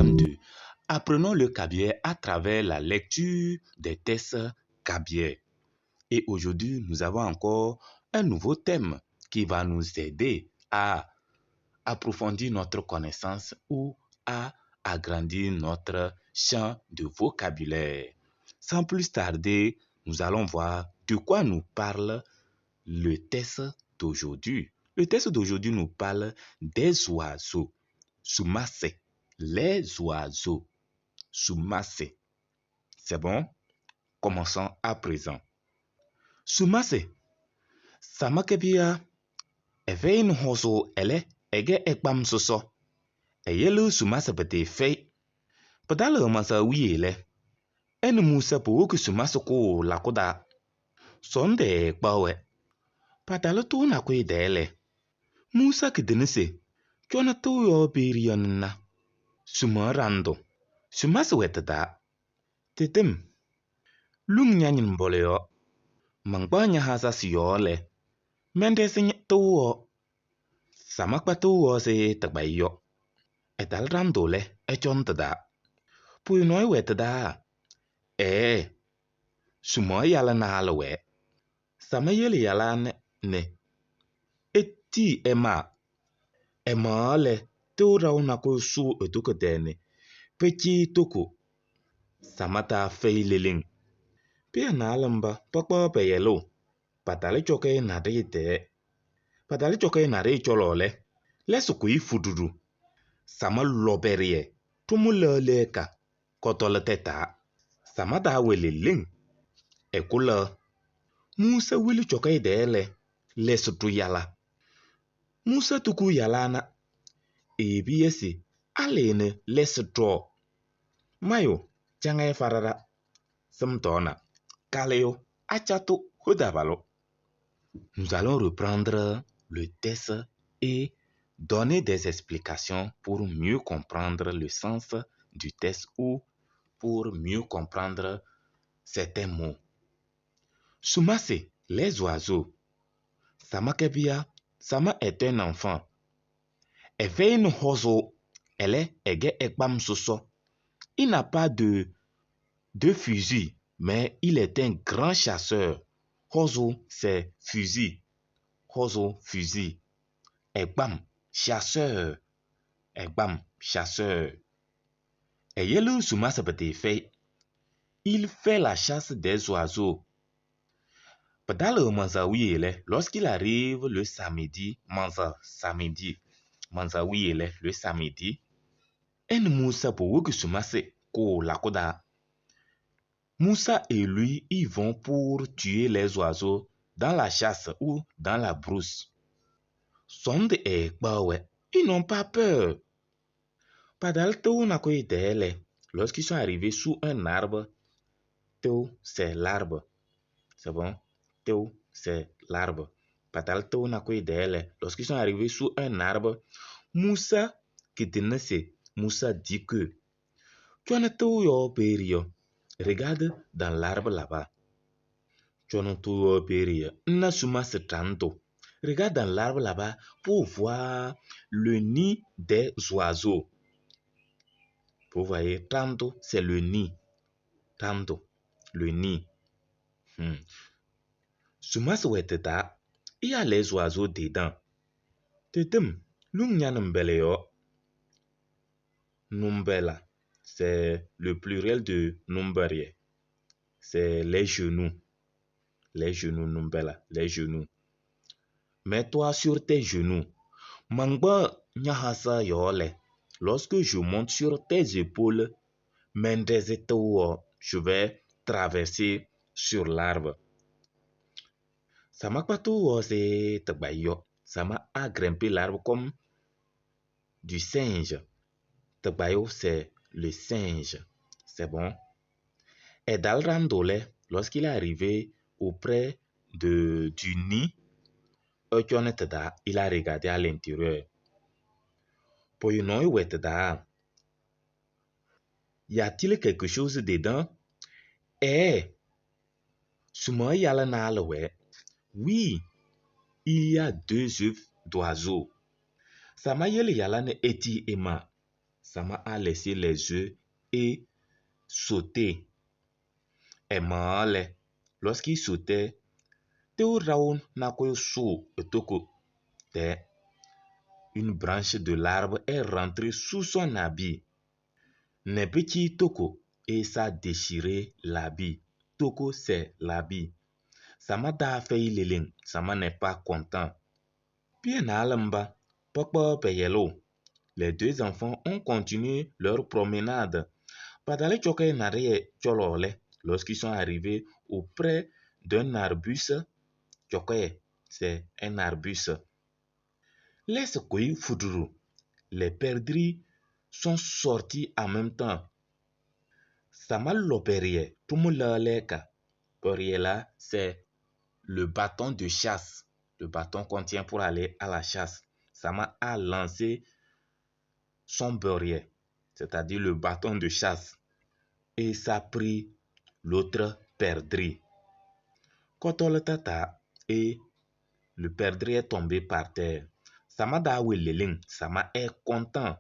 programme de Apprenons le Kabyè à travers la lecture des textes kabyè. Et aujourd'hui, nous avons encore un nouveau thème qui va nous aider à approfondir notre connaissance ou à agrandir notre champ de vocabulaire. Sans plus tarder, nous allons voir de quoi nous parle le texte d'aujourd'hui. Le texte d'aujourd'hui nous parle des oiseaux. Soumase, les oiseaux. Soumase. C'est bon? Commençons à présent. Soumase. Sama kebia. Efeyin hoso ele ege ekpam soso. Eyelu sumase pete fei. Padala masa wiyele. Ene musa powoku sumase ko lakoda. Sonde kpawe. Padala tu na kwe dele. Musa kidenese. Chona tu yo birion na. Suma rando. Sumase wetada. Tetem. Lung nyanyin boleo. Mangba nyahasa siyole. Mendesi tuwo. Samakpa tuwo se tagbayo. Etal randole echon tada. Puynoi wetada. Ee. Suma yala na we. Sama yele yala ne. Eti ema. Ema le te rauna ko su eduko dene. Pechi toko. Samata fei leling. Pia na alamba pokpo peyelo. Patale choke na de Patale choke na re cholole. Leso kui fuduru. Sama loberie. Tumule leka. Kotole teta. Sama da wele ling. Ekula. Musa wili choke dele. Leso tu yala. Musa tuku yalana. Ebi yesi. Alene leso to. Mayo. Changa farara. Samtona. Kaleo. Achato. Hodabalo. Nous allons reprendre le texte et donner des explications pour mieux comprendre le sens du texte ou pour mieux comprendre certains mots. Soumase, les oiseaux. Sama Kebia, Sama est un enfant. Evein hozo, elle ege ekbam soso. Il n'a pas de fusil, mais il est un grand chasseur. Hozo, c'est fusil. Hozo, fusil. Ekbam, chasseur. Ekbam, chasseur. Eyelu soumase pete fait. Il fait la chasse des oiseaux. Pendant manzaouyele, lorsqu'il arrive le samedi, manza, samedi, manzaouyele, le samedi, en Moussa pour que soumase ko lakoda. Moussa et lui, ils vont pour tuer les oiseaux dans la chasse ou dans la brousse. Sonde et Bawe, ils n'ont pas peur. Lorsqu'ils sont arrivés sous un arbre, Teo, c'est l'arbre. C'est bon? Teo, c'est l'arbre. Lorsqu'ils sont arrivés sous un arbre, Moussa, qui tenait, Moussa dit que regarde dans l'arbre là-bas. Regarde dans l'arbre là-bas pour voir le nid des oiseaux. Vous voyez, tanto, c'est le nid. Tanto, le nid. Il y a les oiseaux dedans. Tetem, Numbela, c'est le pluriel de numberie. C'est les genoux. Les genoux, numbela, les genoux. Mets-toi sur tes genoux. Mangba nyahasa yole. Lorsque je monte sur tes épaules, je vais traverser sur l'arbre. Sama a grimpé l'arbre comme du singe. Tbayo, c'est le singe. C'est bon. Et Dalrandole, lorsqu'il est arrivé auprès du nid, il a regardé à l'intérieur. Y a-t-il quelque chose dedans? Eh, oui, il y a 2 œufs d'oiseaux. Sama yele yala ne eti ema. Sama a laissé les œufs et sauté. Emale, lorsqu'il sautait, une branche de l'arbre est rentrée sous son habit. Petit toko et ça a déchiré l'habit. Toko, c'est l'habit. Sama da fait leleng. Sama n'est pas content. Puis nalamba, papa payelo. Les deux enfants ont continué leur promenade. Lorsqu'ils sont arrivés auprès d'un arbuste, c'est un arbuste. Laisse koi fuduru. Les perdrix sont sortis en même temps. Sama loperier, tumula Perier là, c'est le bâton de chasse. Le bâton qu'on tient pour aller à la chasse. Sama a lancé son beurrier, c'est-à-dire le bâton de chasse, et ça a pris l'autre perdrix. Quand tata et le perdrix est tombé par terre. Sama da Sama est content.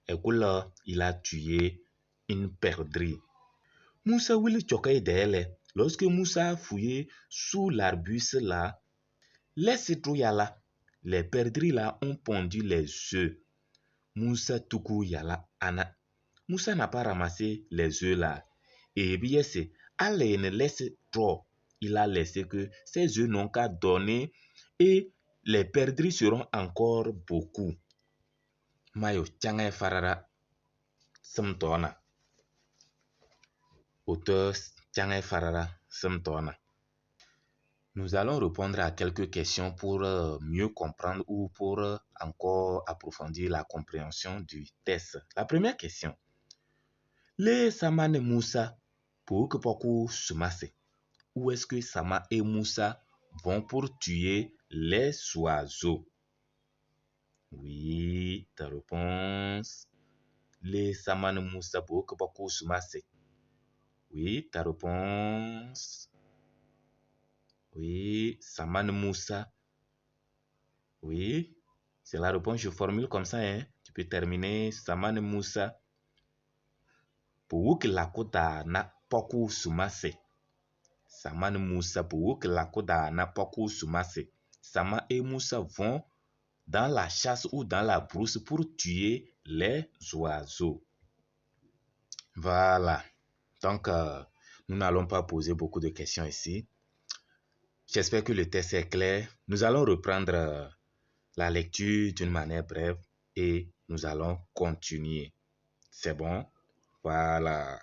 Et là, il a tué une perdrix. Moussa Willy Dele, lorsque Moussa a fouillé sous l'arbuste là, les là, les perdrix là ont pondu les œufs. Moussa Toukou Yala Ana. Moussa n'a pas ramassé les œufs là. Et bien c'est, allez ne laisse trop. Il a laissé que ces œufs n'ont qu'à donner et les perdrix seront encore beaucoup. Mayo Tchangay Farara Samtona. Auteur Tchangay Farara Samtona. Nous allons répondre à quelques questions pour mieux comprendre ou pour encore approfondir la compréhension du test. La première question. Les Sama et Moussa pour que Poku semase. Où est-ce que Sama et Moussa vont pour tuer les oiseaux? Oui, ta réponse. Les Sama et Moussa pour que Poku semase. Oui, ta réponse. Oui, Saman Moussa. Oui, c'est la réponse. Je formule comme ça. Hein. Tu peux terminer Saman Moussa. Pour que la kota na poku sumase. Saman Moussa pour que la kota na poku sumase. Sama et Moussa vont dans la chasse ou dans la brousse pour tuer les oiseaux. Voilà. Donc, nous n'allons pas poser beaucoup de questions ici. J'espère que le test est clair. Nous allons reprendre la lecture d'une manière brève et nous allons continuer. C'est bon? Voilà.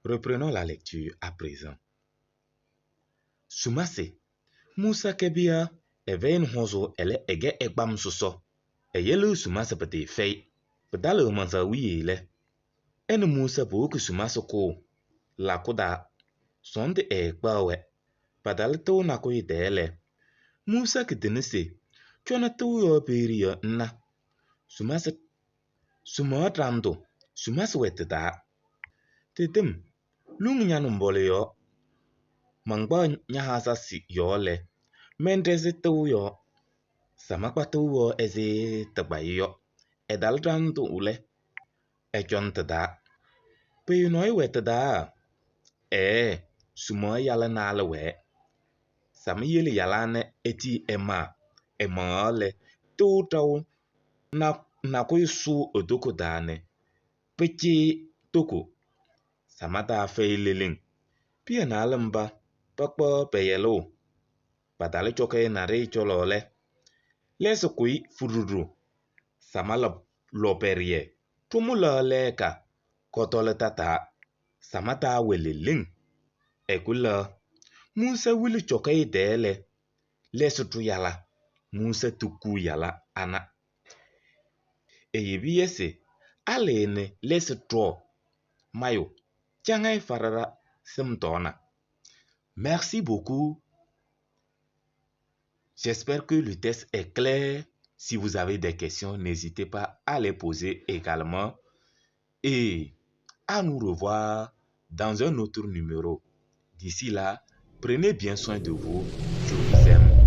Reprenons la lecture à présent. Sumase, Moussa Kebia, Even Hozo, ele ege egbam soso. Eyelu Sumase pete fei. Pedale mansa wiyele. En Moussa pour que Sumase ko. La koda. Sonde e gbawe. Padal to na ko idele. Musa kidenese. Chona to yo beri yo nna. Sumase suma rando. Sumase wetda. Tetem. Lung nyanu mbole yo. Mangba nyahasa si yo le. Mendeze to yo. Samakwa to yo eze tagba yo. Edal rando ule. Echon tada. Pe no wetda. Eh, suma yala na ale we. Sama yele yala ne eti ema. Ema le. To tau na na ko su odoko dane. Peche toko. Sama da fe leleng. Pia na alamba. Pakpa peyelo. Badale choke na re cholole. Leso kui fururu. Sama lo loperie. Tumula leka. Kotole tata. Sama da weleleng. Ekula. Musa wili choke dele. Leso tu yala. Musa tuku yala ana. Eyebi yese. Alene leso tro. Mayo. Tchangai farara semtona. Merci beaucoup. J'espère que le test est clair. Si vous avez des questions, n'hésitez pas à les poser également. Et à nous revoir dans un autre numéro. D'ici là, prenez bien soin de vous. Je vous aime.